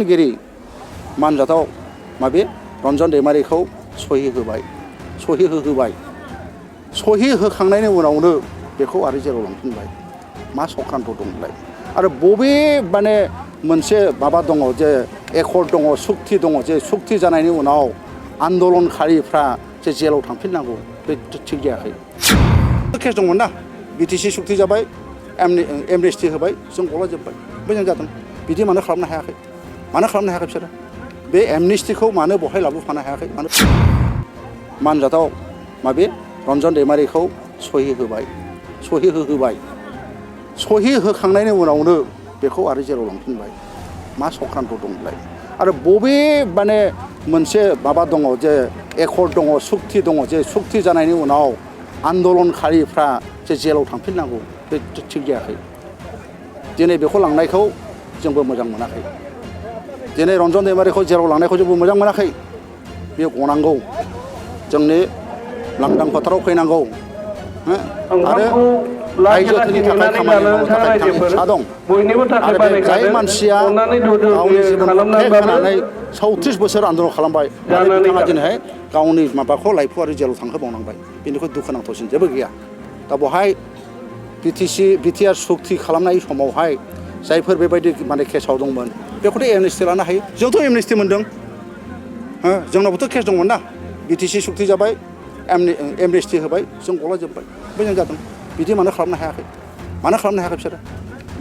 गिरि मानजाथाव माबे रन्जन दैमारिखौ सहि होबाय सहि होखांनायनि उनावनो बेखौ आरो जेराव लांफिनबाय मा सख्रान्थ दंलाय आरो बबे माने मोनसे माबा दङ जे एकर्ड दङ सुक्ति दङ जे सुक्ति जानायनि उनाव आन्दलनकारिफ्रा जे जेलाव थांफिननांगौ बे थिग जायाखै केस दंमोन ना बिटिसि सुक्ति जाबाय एमनेस्टि होबाय जों गलाजोब्बाय मोजां जादों बिदि मानो खालामनो हायाखै बिसोरो बे एमनेस्टिखौ मानो बहाय लाबोफानो हायाखै मानो मानजाथाव माबे रन्जन दैमारिखौ सहि होखांनायनि उनावनो बेखौ आरो जेराव लांफिनबाय मा सख्रान्थ दंलाय आरो बबे माने मोनसे माबा दङ जे एकर्ड दङ सुक्ति दङ जे सुक्ति जानायनि उनाव आन्दलनकारिफ्रा जे जेलाव थांफिननांगौ बे थिग जायाखै दिनै बेखौ लांनायखौ जोंबो मोजां मोनाखै दिनै रन्जन दैमारिखौ जेराव लांनायखौ जोंबो मोजां मोनाखै बेयो गनांगौ जोंनि लांदां फोथाराव फैनांगौ आरो रायजोफोरनि थाखाय खामानि मावनो थाखाय इच्छा दं आरो बे जाय मानसिया गावनि जिबनखौ टेक होनानै 34 बोसोर आन्दलन खालामबाय आरो बिथाङा दिनैहाय गावनि माबाखौ लाइफआरि जेलाव थांहोबावनांबाय बेनिख्रुइ दुखुनांथावसिन जेबो गैया दा बेवहाय बिटिआर सुक्ति खालामनाय समावहाय जायफोर बेबायदि माने केसाव दंमोन बेखौथ' एमनेस्टि लानो हायो जोंथ' एमनेस्टि मोन्दों जोंनावबोथ' केस दंमोन ना बिटिसि सुक्ति जाबाय एमनेस्टि होबाय जों गलाजोब्बाय मोजां जादों बिदि मानो खालामनो हायाखै बिसोरो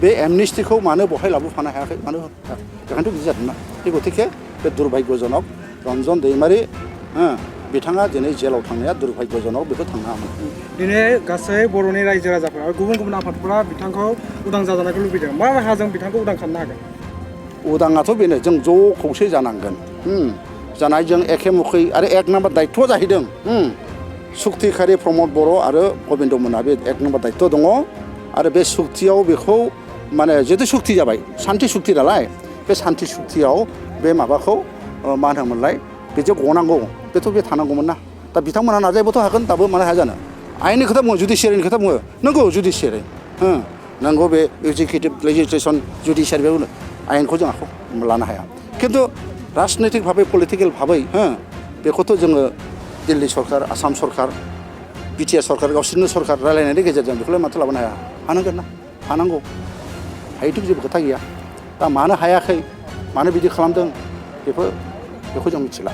बे एमनेस्टिखौ मानो बहाय लाबोफानो हायाखै मानो बेखायनोथ' बिदि जादों ना बे गतिके बे दुर्भाग्यजनक रन्जन दैमारि बिथाङा दिनै जेलाव थांनाया दुर्भाग्यजनक बेखौ थांनाङामोन दिनै गासै बर'नि रायजो राजाफोरा गुबुन गुबुन आफादफोरा बिथांखौ उदां जाजानायखौ लुबैदों मा राहाजों बिथांखौ उदां खालामनो हागोन उदाङाथ' बेनो जों ज' खौसे जानांगोन जानायजों एखे मुखै आरो एक नाम्बार दायित्वआ जाहैदों सुक्तिखारि प्रमद बर' आरो गबिन्द मोनहा बे एक नाम्बार दायित्व दङ आरो बे सुक्तियाव बेखौ माने जिहेतु सुक्ति जाबाय सान्थि सुक्ति नालाय बे सान्थि सुक्तियाव बे माबाखौ मा होनोमोनलाय बेजों गनांगौ बेथ' बे थानांगौमोन ना दा बिथांमोनहा नाजायोबोथ' हागोन दाबो मानो हाया जानो आयेननि खोथा बुङो जुडिसियारिनि खोथा बुङो नंगौ जुडिसियारि नंगौ बे एक्जिकिउटिभ लेजिस्लेसन जुडिसियारि बे आयेनखौ जों आखायाव लानो हाया खिन्थु राजनैतिक भाबै पलिटिकेल भाबै बेखौथ' जोङो दिल्ली सरकार आसाम सरकार बिटिआर सरकार गावसोरनो सरकार रायलायनायनि गेजेरजों बेखौलाय माथो लाबोनो हाया हानांगोन ना हानांगौ हायैथ' जेबो खोथा गैया दा मानो हायाखै मानो बिदि खालामदों बेखौ जों मिथिला